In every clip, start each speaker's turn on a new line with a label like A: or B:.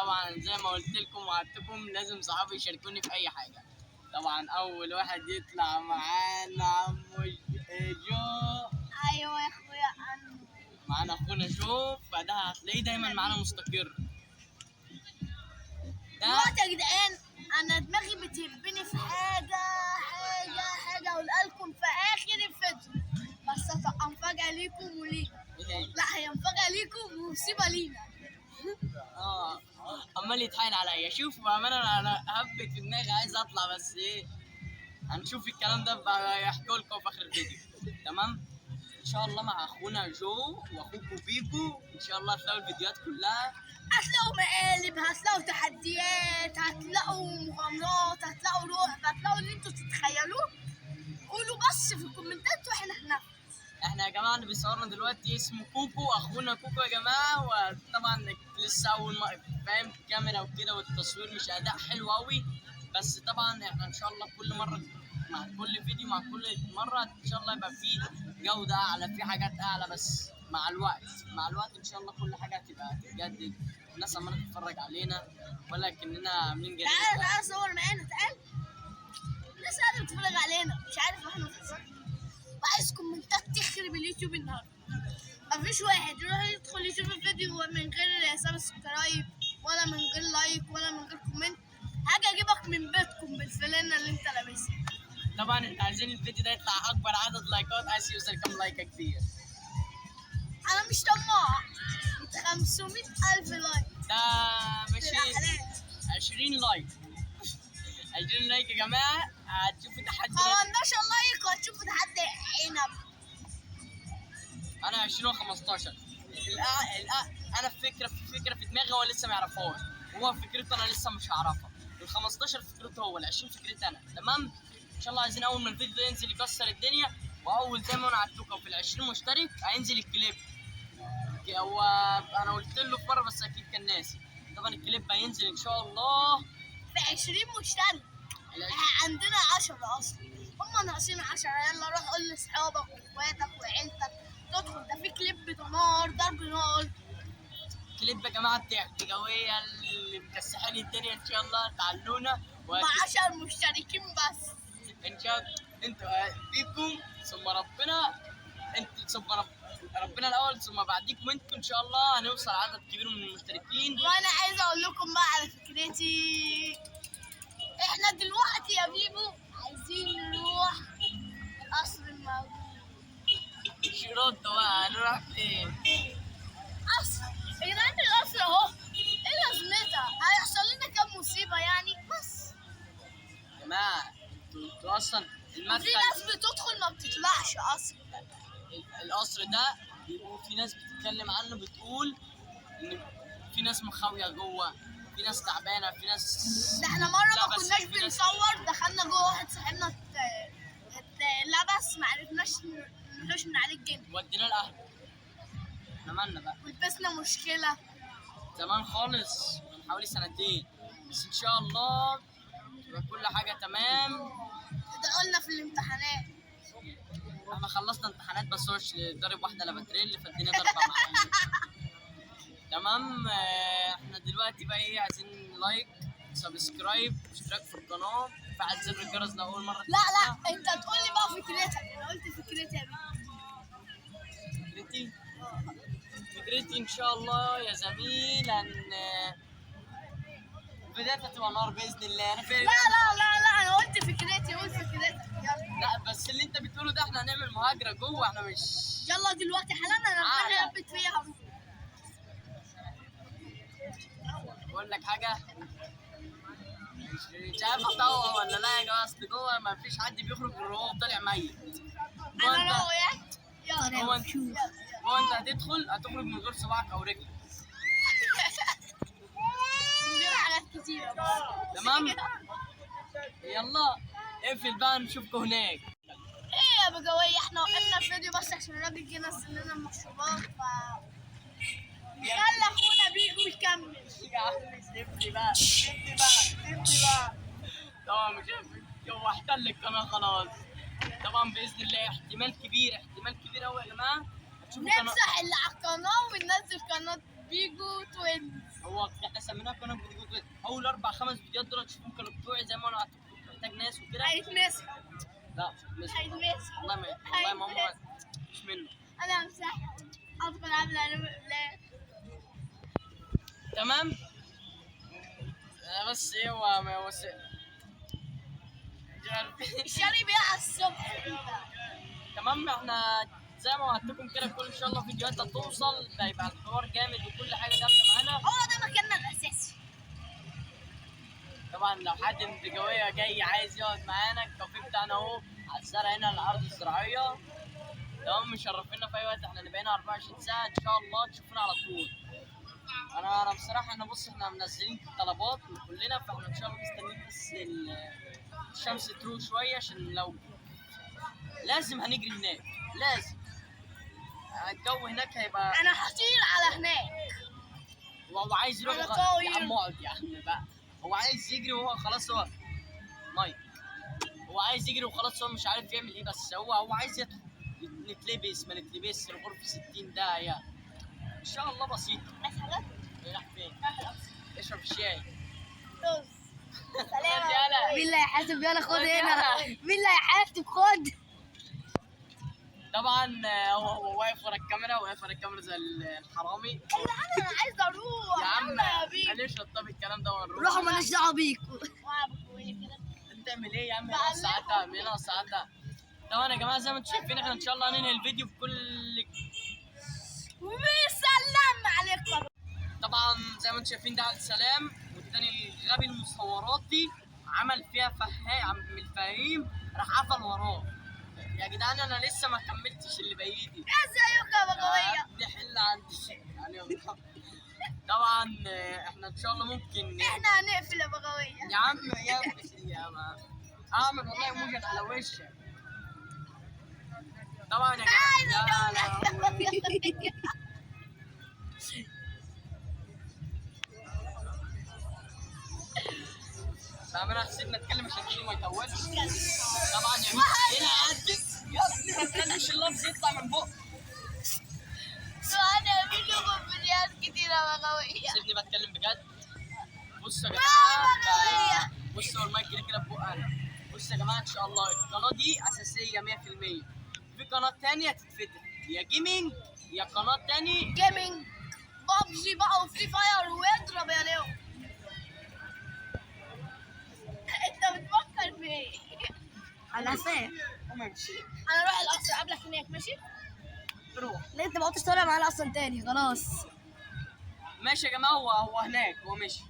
A: طبعا زي ما قلت لكم وعدتكم لازم صحابي يشاركوني في اي حاجة. طبعا اول واحد يطلع معانا عمو جو.
B: ايوه يا اخويا، انا
A: معانا اخونا جو، فده هتلاقيه دايما معانا مستقر. ده
B: دلوقتي يا جدعان انا دماغي بتهبني في حاجة حاجة حاجة اقولها لكم في اخر الفيديو، بس هتبقى مفاجاة ليكم ولينا.
A: ايه هي؟
B: لا هي مفاجاة ليكم ومصيبه لينا.
A: عمال يتحايل عليا. شوف بامانه انا هبت في دماغي عايز اطلع، بس ايه هنشوف الكلام ده بقى يحكوا لكم في اخر الفيديو. تمام ان شاء الله مع اخونا جو واخوكو بيكو ان شاء الله هتلاقوا الفيديوهات كلها،
B: هتلاقوا مقالب، هتلاقوا تحديات، هتلاقوا مغامرات، هتلاقوا رعب، هتلاقوا اللي انتوا تتخيلوه. قولوا بس في الكومنتات واحنا هننفذ.
A: احنا يا جماعة اللي بيصورنا دلوقتي اسمه كوكو، اخونا كوكو يا جماعة. وطبعا لسه اول ما فاهم كاميرا وكده والتصوير مش اداء حلو قوي، بس طبعا احنا ان شاء الله كل مرة مع كل فيديو مع كل مرة ان شاء الله يبقى فيه جوده اعلى، في حاجات اعلى، بس مع الوقت، مع الوقت ان شاء الله كل حاجة هتبقى هتتجدد. الناس عماله تتفرج علينا ولكننا عاملين جديد.
B: تعال تعال صور معانا، تعال. الناس قاعدة بتتفرج علينا مش عارف احنا بنتصور. وعايز كومنتات تخرب اليوتيوب النهارده. مفيش واحد يروح يدخل يشوف الفيديو من غير subscribe ولا من غير like ولا من غير comment. حاجة اجيبك من بيتكم بالفلانه اللي انت لابسها.
A: طبعا احنا عايزين الفيديو ده يطلع اكبر عدد لايكات، عايز يوصل كام like كتير.
B: انا مش طماع. 500,000 like
A: ده ماشي
B: بالأحلام.
A: 20 like، 20 like يا جماعة. هتشوفوا تحدي.
B: 15 like وهتشوفوا تحدي عنب.
A: انا 20 و15. انا فكرة في دماغي هو لسه ما يعرفهاش، هو فكرته انا لسه مش هعرفها. ال 15 فكرته هو، ال 20 فكرتي انا. تمام ان شاء الله عايزين اول ما الفيديو ده ينزل يكسر الدنيا، واول زي ما انا وعدتكم في ال 20 مشترك هينزل الكليب. هو انا قلت له في مرة بس اكيد كان ناسي. طبعا الكليب هينزل ان شاء الله
B: في 20 مشترك. عندنا 10 اصلا، هم ناقصين 10. يلا روح قول لاصحابك واخواتك وعيلتك تدخل، ده في كليب نار، ضرب نار.
A: كليب يا جماعة الجوية اللي مكسحين الدنيا ان شاء الله. تعالونا
B: مع 10 مشتركين بس
A: ان شاء الله. انتوا بيكم ثم ربنا، انتوا ثم ربنا الاول ثم بعديكم انتوا ان شاء الله هنوصل عدد كبير من المشتركين.
B: وانا عايزه اقول لكم بقى على فكرتي. احنا دلوقتي يا بيبو عايزين نروح القصر الموجود.
A: شيرات بقى هنروح فين؟
B: قصر يا جدعان، القصر اهو. ايه لازمتها؟ هيحصل لنا كام مصيبة يعني بس.
A: يا جماعة انتوا اصلا المدخل
B: في ناس بتدخل ما بتطلعش اصلا.
A: القصر ده بيقول في ناس بتتكلم عنه، بتقول ان في ناس مخاويه جوه، في ناس تعبانة، في ناس.
B: ده احنا مرة ما كناش بنصور دخلنا جوه، واحد صاحبنا اتلبس ما عرفناش نحوش من عليه الجن،
A: ودينا الاهل. احنا مالنا بقى؟
B: ولبسنا مشكلة
A: زمان خالص من حوالي سنتين، بس ان شاء الله تبقى كل حاجة تمام.
B: ادعوا لنا في الامتحانات.
A: احنا خلصنا امتحانات بس هو ضارب واحدة لباتريل فالدنيا ضربه معانا. تمام احنا دلوقتي بقى ايه، عايزين like subscribe اشتراك في القناة، فعل زر الجرس لو اول مرة.
B: لا لا انت تقول لي بقى فكرتك. انا قلت فكرتي يا
A: بيه. فكرتي ان شاء الله يا زميل ان بدايتها تبقى نار باذن الله. انا
B: لا لا لا لا انا قلت فكرتي، قول فكرتك يلا.
A: لا بس اللي انت بتقوله ده احنا هنعمل مهاجرة جوه، احنا مش
B: يلا دلوقتي حالا. انا دماغي هبت فيها هروح.
A: بقول لك حاجة، مش عارف اطوع ولا لا يا جماعة، اصل جوه ما فيش حد بيخرج غير وهو طالع ميت.
B: انا رايح. يلا
A: هو انت هتدخل هتخرج من غير صباعك او رجلك.
B: من غير حاجات كتيرة.
A: تمام يلا اقفل بقى نشوفكم هناك.
B: ايه يا بجوية، احنا وقفنا الفيديو بس عشان الراجل جه نزل لنا المشروبات، ف خلى اخونا بيجو يكمل.
A: يا عم سيبني بقى، سيبني بقى، سيبني بقى. طبعا مش هو احتل القناة خلاص. طبعا باذن الله احتمال كبير، احتمال كبير قوي يا جماعة
B: نمسح اللي على القناة وننزل قناة بيجو توينز.
A: هو احنا سميناها قناة فيديو. اول اربع خمس فيديوهات دول تشوفهم كانوا بتوعي زي ما انا كنت محتاج ناس وكده.
B: هيتمسحوا.
A: لا مش هتمسح.
B: هيتمسحوا.
A: والله ما، والله ما هم مش منه.
B: انا همسحها. ادخل عامله انا لا.
A: تمام. بس ايه هو ما هو مش عارف.
B: الشاري بيقع الصبح.
A: تمام، احنا زي ما وعدتكم كده كل ان شاء الله فيديوهات هتوصل، هيبقى الحوار جامد وكل حاجة جامدة معانا.
B: هو ده مكاننا الاساسي.
A: طبعا لو حد من الجوية جاي عايز يقعد معانا، الكافيه بتاعنا اهو على الزرع هنا، الارض الزراعية. تمام، مشرفينا في اي وقت، احنا نبقى هنا 24 ساعة ان شاء الله، تشوفونا على طول. انا بصراحة انا بص، احنا منزلين طلبات كلنا، فاحنا ان شاء الله مستنيين بس الشمس تروح شوية، عشان لو لازم هنجري هناك، لازم الجو هناك هيبقى.
B: انا هطير على هناك.
A: هو عايز يروح
B: أنا طاير.
A: يا عم اقعد يا عم بقى، هو عايز يجري وهو خلاص، هو مايك، هو عايز يجري وخلاص، هو مش عارف يعمل ايه، بس هو عايز يدخل. نتلبس ما نتلبس، الغرفة 60 داهية ان شاء الله بسيطة.
B: بس حاجات.
A: راح فين؟
B: راح الأقصى.
A: اشرب الشاي.
B: طز. سلام.
A: يلا.
C: مين اللي هيحاسب؟ يلا خد هنا.
A: يلا.
C: مين اللي هيحاسب؟ خد.
A: طبعا هو واقف ورا الكاميرا، واقف ورا الكاميرا زي الحرامي.
B: اللي انا عايز اروح.
A: يا عم
B: يلا يا بيه.
A: هنشرب طب الكلام ده ونروح.
C: روحوا، مالناش دعوه بيكوا.
A: انت بتعمل ايه يا عم؟ هنا ساعتها، هنا ساعتها. طبعا يا جماعة زي ما انتم شايفين، احنا ان شاء الله هننهي الفيديو بكل.
B: وسلام عليكم.
A: طبعا زي ما انتم شايفين ده عبد السلام، والتاني الغبي المصوراتي عمل فيها فهاء، عم الفهيم راح قفل وراه. يا جدعان انا لسه ما كملتش اللي بايدي.
B: ازيكم يا بغوية؟
A: دي حله عندي يعني. طبعا احنا ان شاء الله ممكن
B: احنا هنقفل يا بغوية.
A: يا عم يا يا ما اعمل والله موجة على وشك. طبعا يا جماعة لا، لا. بعملها سيبنا اتكلم عشان الفيديو ما يطولش. طبعا يا جماعة هنا عدت، يا ابني ما تخليش اللفظ يطلع من بقك.
B: وانا بشوف فيديوهات كتيرة يا بغوية.
A: سيبني بتكلم بجد. بصوا يا جماعة، بصوا المايك كده كده في بقى انا. بصوا يا جماعة ان شاء الله القناة دي اساسية 100%. في قناة تانية هتتفتح، يا gaming يا قناة تاني
B: gaming PUBG بقى و Free Fire واضرب يا ليو. انت بتفكر في ايه؟
C: على حساب.
A: وممشي.
B: انا اروح القصر قبلك هناك، ماشي؟
A: روح.
C: لا انت ما عدتش طالع معانا اصلا تاني، خلاص.
A: ماشي يا جماعة، هو هناك، هو ماشي.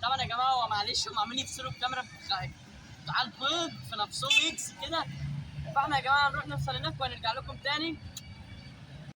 A: طبعا يا جماعة هو معلش هم عاملين يفصلوا الكاميرا على البيض في نفسهم اكس كده. فاحنا يا جماعة هنروح نوصل هناك وهنرجع لكم تاني.